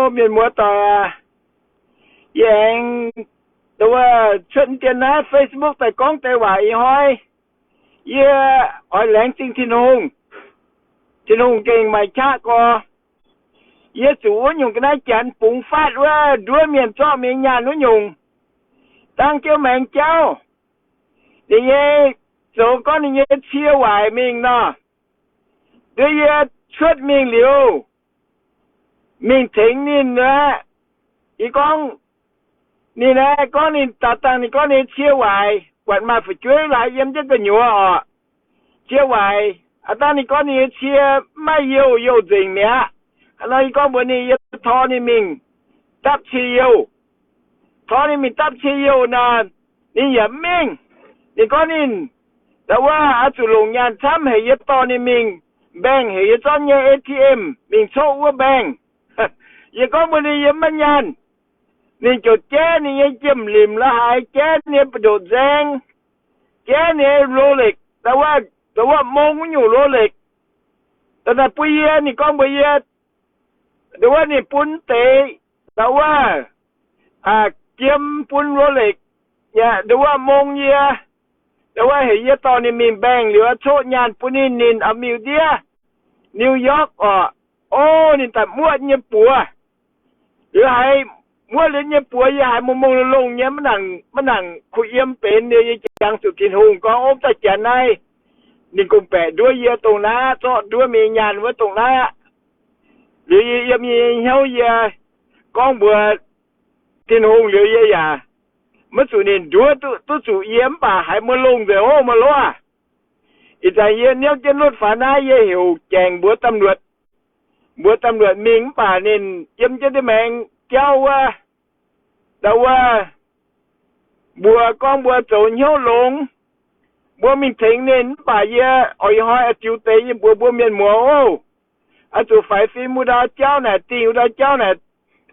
mienh muoz doic aac, yie aengx cuotv dien naaiv Facebook daaih gorngv deix waac ih hnoi. Yie oix laengz zingh Tin-Hungh. Tin-Hungh gengh maaih qaqv gorx. Yie zuqc wuov nyungc ga'naaiv janx bungx faatv wuov nduov mienh zorqv mienh nyaanh wuov nyungc, dangv jienv maengx jauv. Ninh nyei, zoux gorngv ninh nyei cie waaic mingh nor, nduov yie cuotv mingh liuz, mingh tengx ninh aqv. Yie gorngv, ninh aeqv, gorngv ninh daaih dangh ninh gorngv ninh cie waaic, buatc maaih fu'jueiv laaix yiem jienv gu'nyuoz orqc, cie waaic, aav dangh ninh gorngv ninh nyei cie maiv maaih youh, youh nzengc mi'aqv. Hnangv nor yie gorngv mbuox ninh, yie tor ninh mingh dapv cie youh. Tor ninh mingh dapv cie youh nor, ninh yaac mv mingh. Ninh gorngv ninh, ndau wuov, oix zuqc longc nyaanh camv heuc yie dorh ninh mingh bank, heuc yie zorqv nyei A T M mingh coqv wuov bank. Yie gorngv mbuox ninh yie maiv nyaanh. Ninh ziouc jaiv ninh nyei jiem-limc la'haaix, jaiv nyei mbu'ndoqc nzaeng, jaiv nyei Rolex, ndau wuov, ndau wuov mong wuov nyungc Rolex, daaih bun yie. Ninh gorngv mbuox yie, ndau wuov ninh bun deix, ndau wuov, jiem bun Rolex, ndau wuov mong yie, ndau wuov heuc yie dorh ninh mingh bank liuz coqv nyaanh bun ninh, ninh oix miuc-ndiev New York orqc. O, ninh daaih muoqv nyei buoz. Liuz haiz muoqv liuz nyei buoz yie haiz mungh mungh longh longh nyei, maiv nangc, maiv nangc kuh yiem benx. Liuz yie jangx zuqc Tin-Hungh gorngv, ov, dauh janx naaiv ninh gong-baeqc nduov yie dongh naaiv aqv, zorqv nduov mingh nyaanh wuov dongh naaiv aqv. Liuz yie yiem yie nyei hnyouv yie gorngv mbuox Tin-Hungh liuz yie yaac maiv zuqc ninh nduov duqv, duqv zuqc yie mv baac haiz maiv longh nzengc ov, maiv lorqc. Ih zanc yie niouv jienv lotv faaux naaiv, yie heuc jaengc mbuox ตำรวจ, mbuox ตำรวจ mingh mv baac ninh yiem jienv ndiev maengx jauv wuov, ndau wuov, mbuox gorngv mbuo zoux hnyouv longx, mbuo mingh tengx ninh mv baac yie oix ih hnoi oix jiu deix yie mbuox mbuo mienh muoz ov, oix zuqc faix fim wuov ndau jauv naaic, dingh wuov ndau jauv naaic.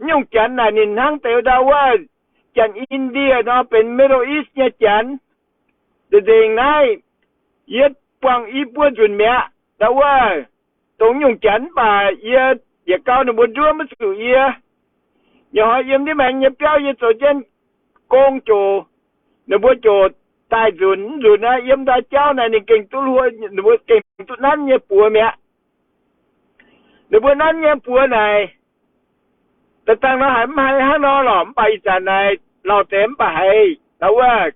Nyungc janx naaic ninh hnangv deix wuov ndau wuov, janx India nor benx Middle East nyei janx. Nzengc naaiv yie buangh i buo nzunc mi'aqv. Ndau wuov, dongh nyungc janx mv baac yie yietc gau ninh mbuo nduov maiv zuqc yie. Nyei hnoi yiem ndiev maengx nyei biauv yie zoux jienv gong ziouc, ninh mbuo ziouc daaih nzunc, nzunc naaiv yiem ndau jauv naaic ninh gengh duqv hluo, ninh mbuo gengh duqv nanv nyei buoz mi'aqv. Ninh mbuo nanv nyei buoz naaic, daaih dangh nor haiz mv haiz hnangv nor lorqc, mv baac ih zanc naaic lauh deix mv baac haiz ndau wuov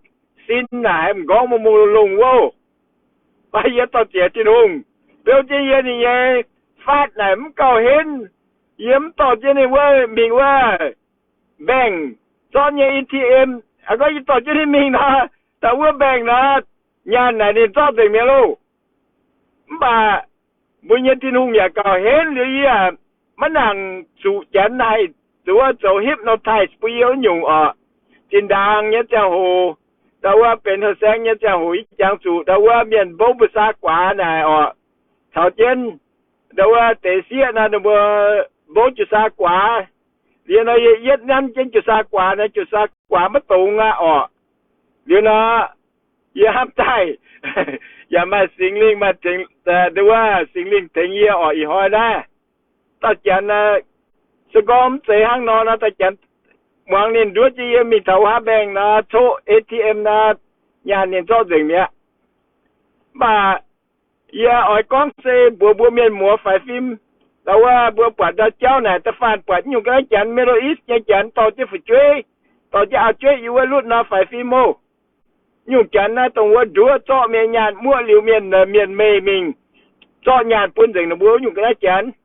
sin naaic haiz m'nqorngv mungh mungh longh longh wuov. Mv baac yie dorh ziec Tin-Hungh beu jienv yie ninh nyei faatv naaic mv gauh henv. Yie mv dorh jienv ninh wuov mingh wuov bank zorqv nyei A T M. Aa, gorngv yie dorh jienv ninh mingh nor, daaih wuov bank nor, nyaanh naaic ninh zorqv nzengc mi'aqv loh. Mv baac mbuo nyei Tin-Hungh yaac gauh henv liuz yie maiv nangc zuqc janx haih zuqc zoux hypnotize bun yie wuov nyungc orqc. Zinh ndaangc nyei ziangh hoc, ndau wuov benx houh saeng nyei ziangh hoc, yie jangx zuqc ndau wuov mienh mbouv mbu'zaa guaax naaic orqc, caux jienv ndau wuov deix sieqv naaic ninh mbuo mbouv jiu-saa guaax. Liuz nor yie yietv nanv jienv jiu-saa guaax naaic, jiu-saa guaax maiv dongz aqv orqc. Liuz nor yie hnamv daaih yaac maaih Singx Lingh, maaih tengx, ndau wuov Singx Lingh tengx yie orqc. Ih hnoi naaiv dauh janx naaic, se gorngv mv zeiz hnangv nor nor, dauh janx muangx ninh nduov jienv yie mingh taux wuov haav bank nor, coqv A T M nor, nyaanh ninh zorqv nzengc mi'aqv. Mv baac yie oix gorngv se mbuox mbuo mienh muoz faix fim, ndau wuov mbuo buatc ndau jauv naaic, da'faanh buatc nyungc ga'naaiv janx, Middle East nyei janx dorh jienv fu'jueiv, dorh jienv auv-jueiv yiem wuov lutv nor, faix fim oc. Nyungc janx naaiv dongh wuov nduov zorqv mienh nyaanh, muoqv liuz mienh, mienh meih mingh zorqv nyaanh bun nzengc ninh mbuo wuov nyungc ga'naaiv janx.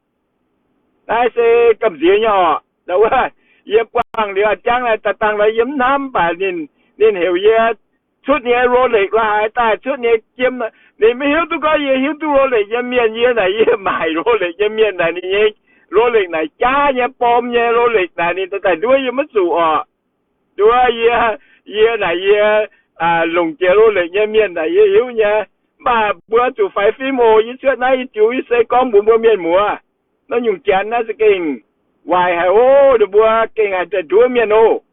Naaiv se gamh nziex nyei orqc. Ndau wuov, yie buangh liuz a'jangv naaic daaih dangh nor yie mv hnamv, mv baac ninh, ninh heuc yie cutv nyei Rolex la'haaix daaih, cutv nyei jiem, ninh maiv hiuv duqv gorngv yie hiuv duqv Rolex nyei mienh. Yie naaic yie maaic Rolex nyei mienh naaic, ninh nyei Rolex naaic jaav nyei, borm nyei Rolex naaic, ninh daaih nduov yie maiv zuqc orqc. Nduov yie, yie naaic yie longc jiex Rolex nyei mienh naaic yie hiuv nyei. Mv baac mbuo zuqc faix fim oc. Yie cuotv naaiv yie ziux yie se gorngv mbuox mbuo mienh muoz, naaiv nyungc janx naaiv za'gengh waaic haic oc. Ninh mbuo gengh haic daaih nduov mienh oc.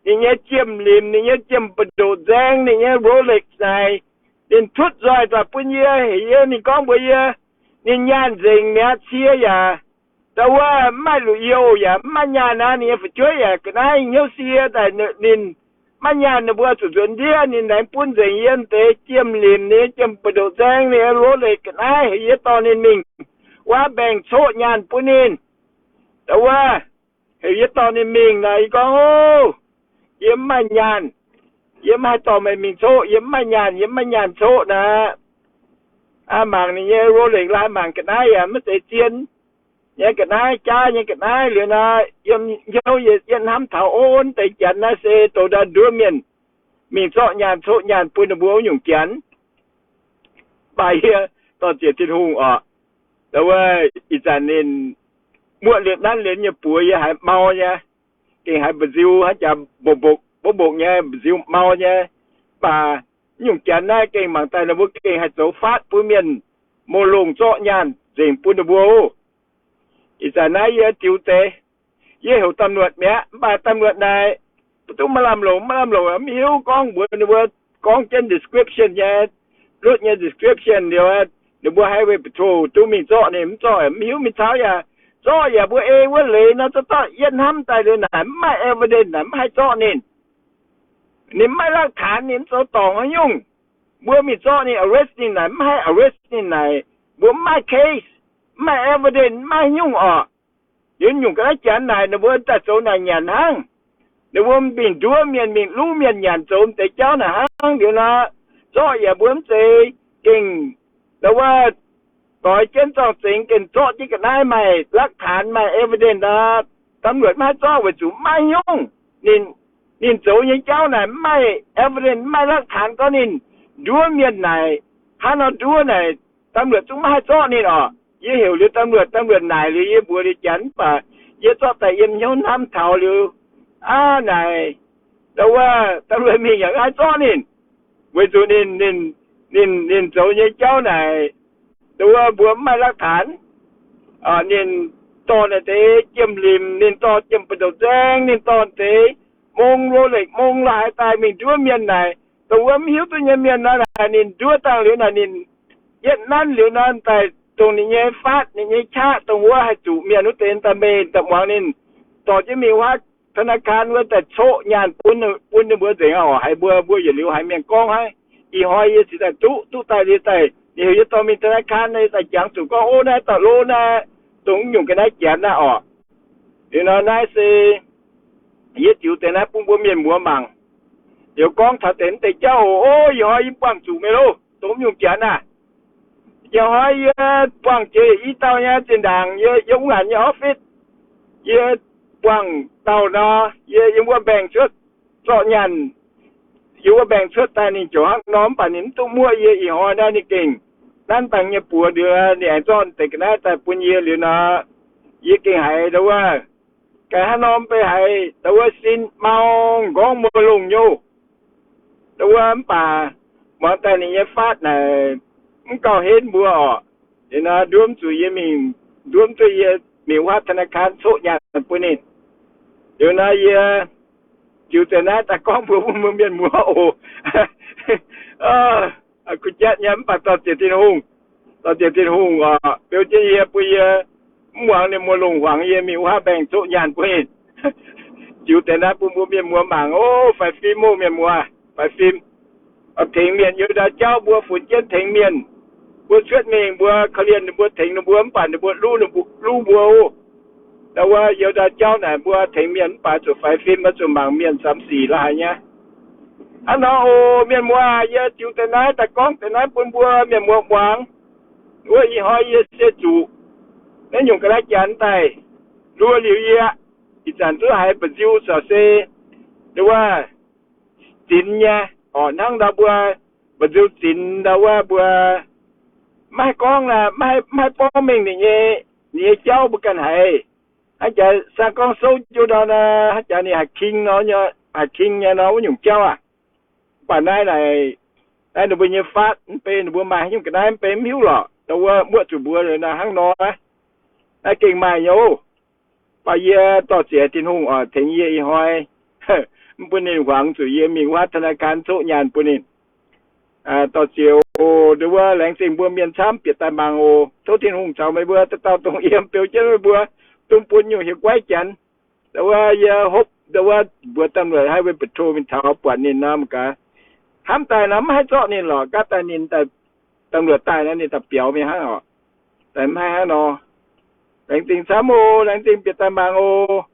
Ninh nyei jiem-limc, ninh nyei jiem mbu'ndoqc nzaeng, ninh nyei Rolex naaic, ninh tutv nzoih daaih bun yie, heuc yie, ninh gorngv mbuox yie, ninh nyaanh nzengc mi'aqv, cie yaac ndau wuov mv maaih luc youz yaac mv maaih nyaanh aqv. Ninh nyei fu'jueiv yaac ga'naaiv hnyouv sie daaih ninh maiv nyaanh, ninh mbuo zuqc nzuonx ndiev ninh laengz bun nzengc yiem deix jiem limc, ninh jiem buoz-ndoqv nzaeng, ninh Rolex ga'naaiv heuc yie dorh ninh mingh wuov bank coqv nyaanh bun ninh. Ndau wuov heuc yie dorh ninh mingh naaic, yie gorngv, Ov, yie mv maaih nyaanh. Yie mv haih dorh meih mingh coqv. Yie mv maaih nyaanh, yie mv maaih nyaanh coqv naaic. Mangc ninh nyei Rolex laaix mangc ga'naaiv yaac maiv zeiz zien nyei ga'naaiv, jaav nyei ga'naaiv liuz nor, yiem hnyouv yie yietv hnamv taux, Ov, deix janx naaiv se douz ndau nduov mienh mingh zorqv nyaanh coqv nyaanh bun ninh mbuo wuov nyungc janx. Mv baac yie dorh ziec Tin-Hungh orqc, ndau wuov ih zanc ninh muoqv liuz nanv liuz nyei buoz yie haiz mau nyei, gengh haiz mba'nziu hnangv jaax mbopv-mbopv, mbopv-mbopv nyei, mba'nziu mau nyei. Mv baac nyungc janx naaiv gengh mangc daaih ninh mbuo gengh haih zoux faatv bun mienh mouz longh zorqv nyaanh nzengc bun ninh mbuo. Ih zanc naaiv yie diux deix, yie heuc ตำรวจ mi'aqv, mv baac ตำรวจ naaic mv duqv maaih lamh longc, maiv lamh longc, mv hiuv, gorngv mbuox ninh mbuo, gorngv jienv description nyei, lutv nyei description liuz, ninh mbuo highway patrol duqv mingh zorqv ninh, mv zorqv mv hiuv, mingh caux yaac zorqv yaac mbuo ei wuov leiz nor, zorqv zorqv yietv hnamv daaih liuz naaic mv maaih evidence naaic mv haih zorqv ninh. Ninh mv maaih หลักฐาน ninh mv zoux dorngc haaix nyungc. Mbuo mingh zorqv ninh, arrest ninh naaic mv haih arrest ninh naaic, mbuo mv maaih case, mv maaih evidence, mv maaih haaix nyungc orqc. Liuz nyungc ga'naaiv janx naaic ninh mbuo daaih zoux naaic nyanc hnangv. Ninh mbuo mingh nduov mienh, mingh luv mienh nyanc zoux deix jauv naaic hnangv. Liuz nor, zorqv yaac mbuo mv zeiz gengh, ndau wuov, doix jienv zorng-zengx gengh zorqv jienv ga'naaiv maaih หลักฐาน maaih evidence nor, ตำรวจ maiv haih zorqv weic zuqc maiv nyungc. Ninh, ninh zoux nyei jauv naaic mv maaih evidence, mv maaih หลักฐาน gorngv ninh nduov mienh naaic, hnangv nor nduov naaic, ตำรวจ zungv maiv haih zorqv ninh orqc. Yie heuc liuz ตำรวจ, ตำรวจ naaic liuz yie mbuox liuz janx, mv baac yie zorqv daaih yiem hnyouv hnamv taux liuz, aav, naaic, ndau wuov ตำรวจ mingh yaac mv haih zorqv ninh, weic zuqc ninh, ninh, ninh, ninh zoux nyei jauv naaic, ndau wuov mbuo mv maaih หลักฐาน. Ninh dorh naaic deix jiem limc, ninh dorh jiem buoz-ndoqv nzaeng, ninh dorh deix mong, Rolex mong la'haaix daaih mingh nduov mienh naaic, dongh wuov mv hiuv duqv nyei mienh nor naaic, ninh nduov dangh liuz naaic, ninh yietv nanv liuz nor daaih dongh ninh nyei faatv, ninh nyei qaqv dongh wuov haih zuqc mienh wuov deix daaih meih daaih muangx ninh dorh jienv mingh wuov ธนาคาร wuov daaih coqv nyaanh bun, bun ninh mbuo nzengc orqc. Haiz mbuo, mbuo yietc liuz haiz mienh gorngv hnangv. Ih hnoi yie ziouc daaih duqv, duqv daaih liuz daaih, ninh heuc yie dorh mingh ธนาคาร naaic, yie daaih jangx zuqc gorngv, ov, naaiv dauh lov naaiv, dongh nyungc ga'naaiv janx naaiv orqc. Liuz nor naaiv se yie ziux deix naaiv bun mbuo mienh muoz mangc. Liuz gorngv taux deix mv deix jauv oc. Ov, ih hnoi yie buangh zuqc meih loh, dongh nyungc janx aah. Ih hnoi yie buangh jiex i dauh nyei zinh ndaangc, yie, yiem wuov ngaanc nyei office, yie buangh dauh nor, yie yiem wuov bank cuotv zorqv nyaanh, yiem wuov bank cuotv daaih ninh ziouc hnangv nor, mv baac ninh mv duqv muoqv yie. Ih hnoi naaiv ninh gengh nanv dangh nyei buoz liuz, ninh aengx zorqv deix ga'naaiv daaih bun yie liuz nor, yie gengh haiz ndau wuov, ga'hnangv norm beiv haiz ndau wuov sin mau, m'nqorngv muoz longh nyouh. Ndau wuov mv baac muangx daaih ninh nyei faatv naaic mv gauh henv mbuo orqc. Liuz nor nduov mv zuqc yie mingh, nduov mv duqv yie mingh wuov ธนาคาร coqv nyaanh bun ninh. Liuz nor yie ziux deix naaiv daaih gorngv mbuox mbuo mienh muoz oc. Kuh jatv nyei, mv baac dorh ziec Tin-Hungh, dorh ziec Tin-Hungh oc, beu jienv yie, bun yie mv muangx ninh muoz longc huangx yie mingh wuov bank coqv nyaanh bun ninh. Ziux deix naaiv bun mbuo mienh muoz mangc oc. Faix fim oc mienh muoz, faix fim. Tengx mienh, youz ndau jauv mbuo funx jienv tengx mienh. Mbuo cuotv mingh mbuo korv-lienh ninh mbuo, tengx ninh mbuo, mv baac ninh mbuo luv, ninh mbuo luv mbuo oc. Ndau wuov youz ndau jauv naaic mbuo tengx mienh mv baac zuqc faix fim, mbuo zuqc mangc mienh samx sic la'haaix nyei. Hnangv nor oc mienh muoz, yie ziux deix naaiv daaih gorngv deix naaiv bun mbuo mienh muoz muangx. Wuov ih hnoi yie se zuqc naaiv nyungc ga'naaiv janx daaih nduov liuz yie, ih zanc duqv haiz mba'nziu corc se ndau wuov zinx nyei orqc. Hnangv ndau mbuo mba'nziu zinx ndau wuov mbuo maiv haih gorngv, maiv haih, maiv haih borngv mengh ninh nyei, ninh nyei jauv mbuo ganh haiz. Hnangv jaax sang gorngv souv jiu nor, hnangv jaax ninh haiz king nor, haiz king nyei nor wuov nyungc jauv aac. Mv baac naaiv naaic, naaiv ninh mbuo nyei faatv mv bei ninh mbuo maaih haaix nyungc ga'naaiv mv bei mv hiuv lorqc. Ndau wuov muoqv zuqc mbuox liuz naaiv hnangv nor, naaiv gengh maaih nyei oc. Mv baac yie dorh ziec Tin-Hungh oc, tengx yie ih hnoi mv bun ninh huangx zuqc yie mingh wuov ธนาคาร coqv nyaanh bun ninh. Dorh ziec oc. Ndau wuov laengz zingh mbuo mienh camv bieqc daaih mangc oc. Tov Tin-Hungh caux meih mbuo dauh dauh dongh yiem, beu jienv meih mbuo. dungx bun nyungc hieh guaiv janx. Ndau wuov yie hopv ndau wuov mbuo ตำรวจ haih ไป patrol mingh taux buatc ninh nor mangc gaax, hnamv daaih nor maiv haih zorqv ninh lorqc. Gaav daaih ninh, daaih ตำรวจ daaih nor ninh daaih biaux mingh hnangv oc. Daaih maiv hnangv nor. Laengz zingh camv oc. Laengz zingh bieqc daaih mangc oc.